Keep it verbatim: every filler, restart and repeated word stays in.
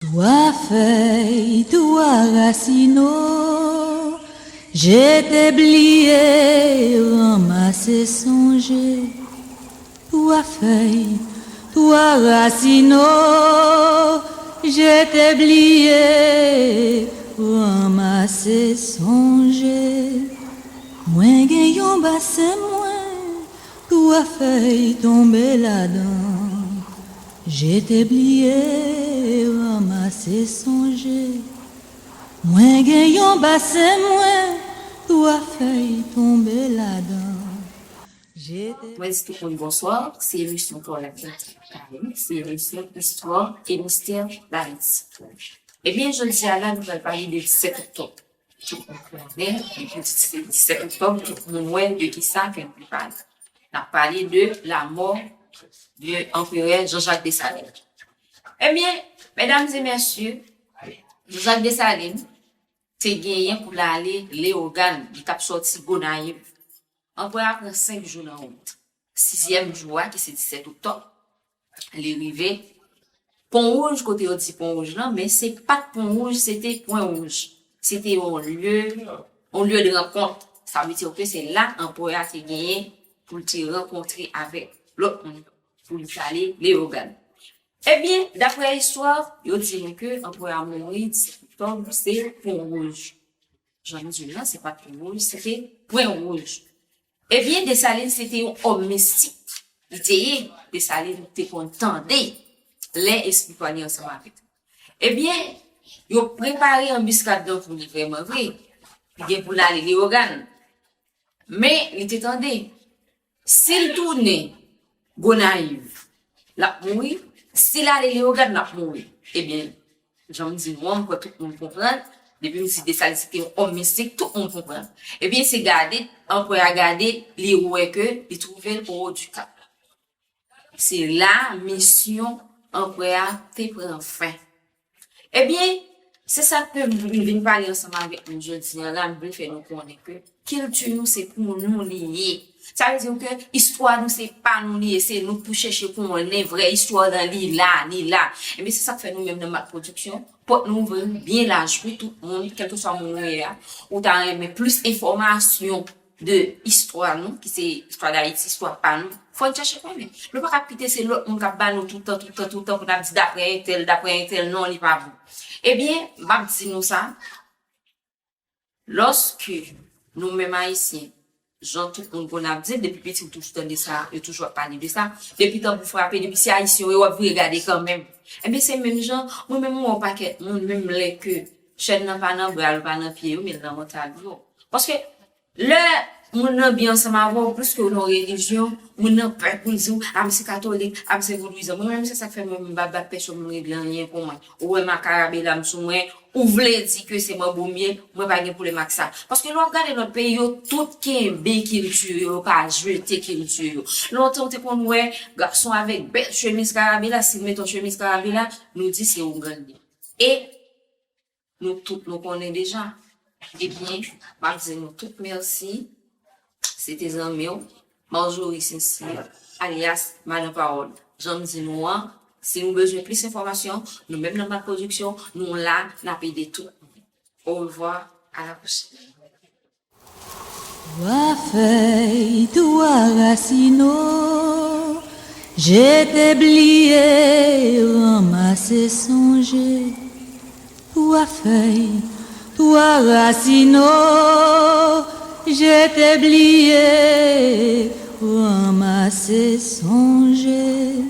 Trois feuilles, trois racines, oh, je t'ai blié, ramassé, songé. Trois feuilles, trois racines, oh, je t'ai blié, ramassé, songé. Mwen gen yon basen mwen, twa fèy tonbe ladan. Je t'ai blié, ramassé, songé. Mwen gen yon basen mwen, twa fèy tonbe ladan. Je t'ai Mwen di tout moun bonswa, se emisyon Pawòl ak Verite Karen, se emisyon Istwa e Mistè Dayiti. Ebyen, jodi a la, nou pral pale de disèt oktòb. Tout moun konnen, epi disèt oktòb, tout moun wè de kisa ke n ap pale. N ap pale de lamò de Anperè Jean-Jacques Dessalines. Ebyen, medam e mesye, Jean-Jacques Dessalines te genyen pou l ale Leyogàn, li t ap sòti Gonayiv. Anperè a pran senk jou nan wout. Sizyèm jou a, ki se disèt oktòb, li rive Pon Wouj, kote yo di Pon Wouj lan, men se pa t Pon Wouj, se te Pwen Wouj. Se te yon lye, yon lye de rankont. Sa vle di ke se la anperè a te genyen pou l te rankontre avèk lòt moun, pou l te ale Leyogàn. Ebyen, daprè istwa, yo di nou ke anperè a mouri disèt oktòb, se Pon Wouj. Jan m di w lan, se pa t Pwen Wouj, se te Pwen Wouj. Ebyen, Desalin se te yon òm mistik. Li te ye, Desalin te konn tande lè espri pa li ansanm avèk li. Ebyen, yo prepare anbiskad lan pou li vrèman vre. Li gen pou l ale Leyogàn. Men, li te tande. Si l tounen Gonayiv, l ap mouri. Si l ale Leyogàn, l ap mouri. Ebyen, jan m di nou an, m kwè tout moun konprann. Depi m di Desalin se te yon òm mistik, tout moun konprann. Ebyen, se gade, anperè a gade, li wè ke li twouve l o wo di kap. Se la misyon anperè a te pran fen. Ebyen, se sa ke m vin pale ansanm avèk nou jodi a la, m vle fè nou konnen ke kilti nou se pou nou li ye. Sa vle di ke istwa nou se pa nou li ye, se nou k pou chèche konnen vrè istwa lan, li la, li la. Ebyen, se sa k fè nou menm nan Mak Pwodiksyon, pòt nou ouvri byen laj pou tout moun, kèlkeswa moun ou ye a, ou ta renmen plis enfòmasyon de istwa nou, ki se istwa Dayiti, istwa pa nou, fò n chèche konnen. Nou pa ka kite se lòt moun k ap ba nou tout tan, tout tan, tout tan pou n ap di daprè entèl, daprè entèl, non, li pa bon. Ebyen, m ap di nou sa, lòske nou menm Ayisyen, jan tout moun konn ap di l, depi piti ou toujou tande sa, yo toujou ap pale de sa, depi tanbou frape, depi se Ayisyen w ye, w ap vire gade kanmenm. Ebyen, se menm jan, mwen menm, mwen wè yon pakèt moun, menm lè ke chèn nan pa nan bra yo, pa nan pye yo, men l nan mantal yo. Paske lè moun nan byen ansanm avè w, plis ke w nan yon relijyon, moun nan pè pou l di w, a, m se katolik, a, m se vodouyizan. Mwen menm, se sa k fè mwen, m pa bat pèsonn moun regle anyen pou mwen. Ou wè m ak Arabella, m sou mwen, ou vle di ke se manbo m ye, mwen pa gen pwoblèm ak sa. Paske lè w ap gade lòt peyi, yo tout kenbe kilti yo, yo pa jete kilti yo. Lontan, w te konn wè gason avèk bèl chemiz Arabella, si l mete yon chemiz Arabella, nou di se ougan l ye. E nou tout nou konnen deja. Ebyen, m ap di nou tout mèsi. Se te zanmi w, Marjorie Sincère, alyas Madan Pawòl. Jan m di nou an, si nou bezwen plis enfòmasyon, nou menm nan Mak Pwodiksyon, nou la, n ap ede tout moun. Au revoir, à la prochaine. Twa fèy, twa rasin, oh, je t'ai blié, ranmase, sonje. Twa fèy, twa rasin, oh, je t'ai blié, ranmase, sonje.